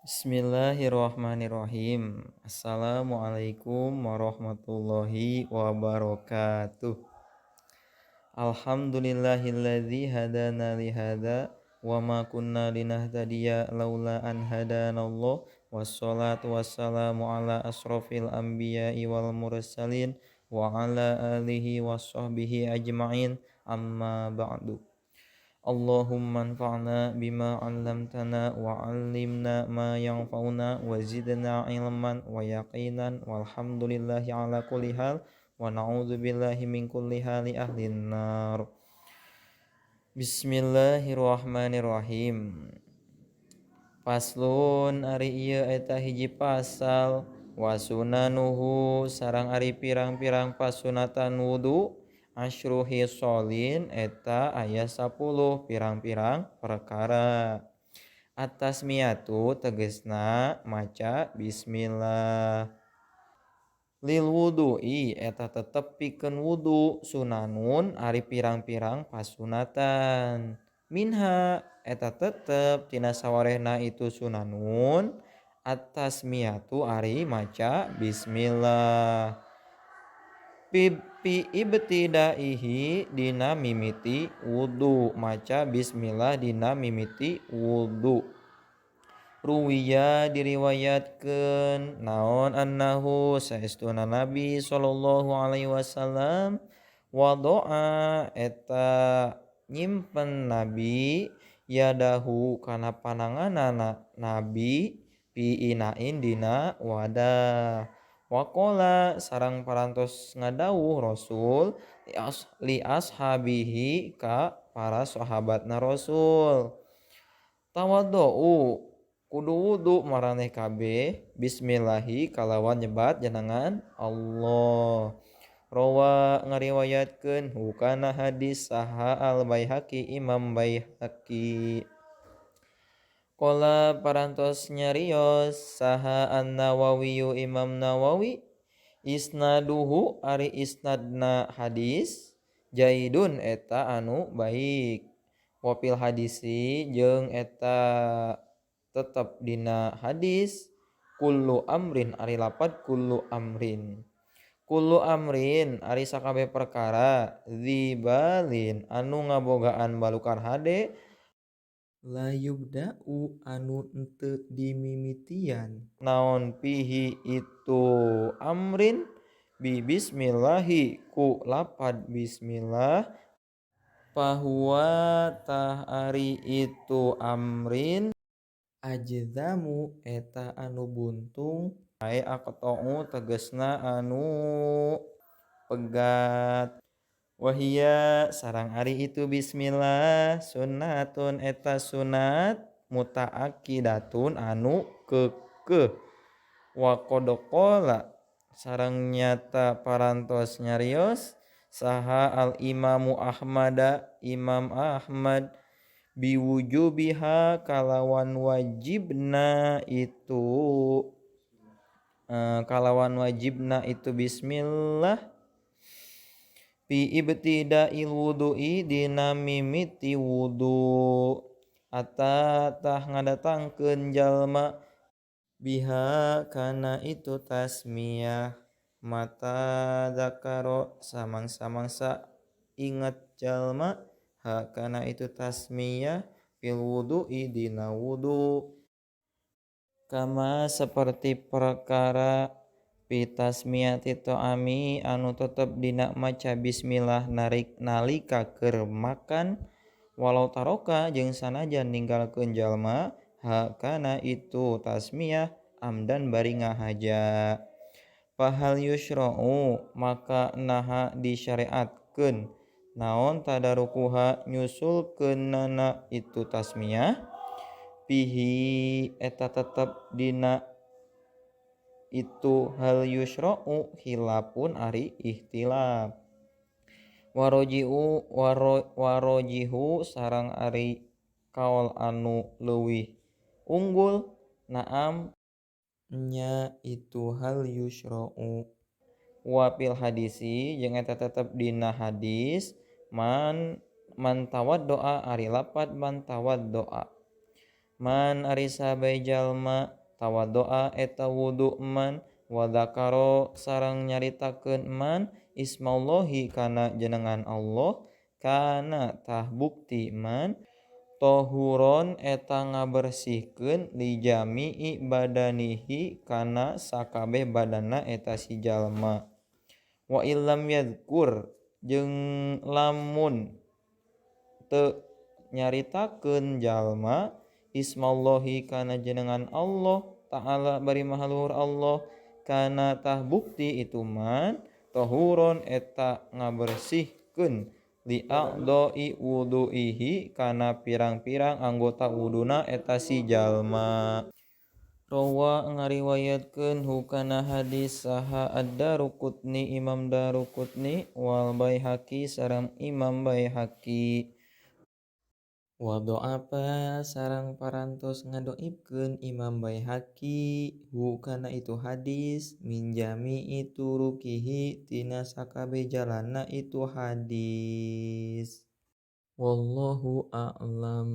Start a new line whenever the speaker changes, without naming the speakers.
Bismillahirrahmanirrahim. Assalamualaikum warahmatullahi wabarakatuh. Alhamdulillahilladzi hadana li hadza wa ma kunna linahtadiya laula an hadanallah. Wassalatu wassalamu ala asrofil anbiya'i wal mursalin wa ala alihi washabbihi ajma'in. Amma ba'du. Allahumma anfa'na bima 'allamtana wa 'allimna ma yanfa'una wa zidna 'ilman wa yaqinan walhamdulillahi ala kulli hal wa na'udzubillahi min kulli hali ahlin nar. Bismillahirrahmanirrahim. Faslun ari ieu eta hiji pasal wa sunanuhu sareng ari pirang-pirang pasunatan wudu asyru hisolin eta aya 10 pirang-pirang perkara. At-tasmiyatu tegesna maca bismillah. Lil wudu'i eta tetep pikeun wudu sunanun ari pirang-pirang pasunatan. Minha eta tetep tina sawarehna itu sunanun at-tasmiyatu ari maca bismillah. Pi ibtidaihi dina mimiti wudu maca bismillah dina mimiti wudu. Ruwiya diriwayatkeun naon annahu saestuna Nabi sallallahu alaihi wasallam wadoa eta nyimpen Nabi yadahu kana pananganana Nabi fi inain dina wadah. Waqala sareng parantos ngadawuh Rasul li ashabihi ka para sahabatna Rasul. Tawaddau kudu wudu maraneh kabeh bismillahi kalawan nyebat jenengan Allah. Rawa ngariwayatkeun hukana hadis saha Al Baihaqi Imam Baihaqi. Qala parantos nyarios saha An-Nawawiyu Imam Nawawi isnaduhu ari isnadna hadis jaidun eta anu baik. Wa fil hadisi jeung eta tetep dina hadis kullu amrin ari lapad kullu amrin. Kullu amrin ari sakabeh perkara dzibalin anu ngabogaan balukar hade la yubda'u anu henteu dimimitian naon pihi itu amrin bi bismillahi ku lapad bismillah fahuwa tah ari itu amrin ajzamu eta anu buntung ae aqta'u tegesna anu pegat. Wahia sarang ari itu bismillah sunnatun eta sunat mutaakidatun anu keukeuh. Wa qad qala sareng nyata parantos nyarios saha al imamu Ahmada Imam Ahmad biwujubiha kalawan wajibna itu kalawan wajibna itu bismillah fi ibtida'il wudu'i dina mimiti wudu ata tah ngadatangkeun jalma biha kana itu tasmiyah mata zakaro samangsa-mangsa inget jalma ha kana itu tasmiyah fil wudu'i dina wudu kama seperti perkara fi tasmiyati ta'ami anu tetep dina maca bismillah narik nalika keur makan walau taroka jeung sanajan ninggalkeun jalma ha kana itu tasmiyah amdan bari ngahaja. Fahal yushra'u maka naha disyariatkeun naon tadarukuha nyusulkeunana itu tasmiyah fihi eta tetep dina itu hal yushra'u khilafun ari ikhtilaf. Waroji'u warojihu sareng ari kaol anu leuwih unggul naam nya itu hal yushra'u. Wa fil hadisi jeung eta tetep dina hadis man tawaddoa ari lapad man tawaddoa man ari sahabai jalma Tawaddoa eta wudu man wa dzakara sareng nyaritakeun man ismallahi kana jenengan Allah kana tah bukti man tohuron eta ngabersihkeun li jami'i badanihi kana sakabeh badanna eta si jalma. Wa illam yadhkur jeung lamun teu nyaritakeun jalma ismallahi kana jenengan Allah ta'ala bari maha luhur Allah kana tah bukti itu man tohuron eta ngabersihkeun li a'dha'i wudu'ihi kana pirang-pirang anggota wuduna eta si jalma. Rawa ngariwayatkeun hukana hadis saha Ad-Daruqutni Imam Daruqutni wal Baihaqi sareng Imam Baihaqi. Wa dha'afa sareng parantos ngadoibkeun Imam Baihaqi hukana itu hadis min jami'i turukihi tina sakabeh jalanna itu hadis. Wallahu a'lam.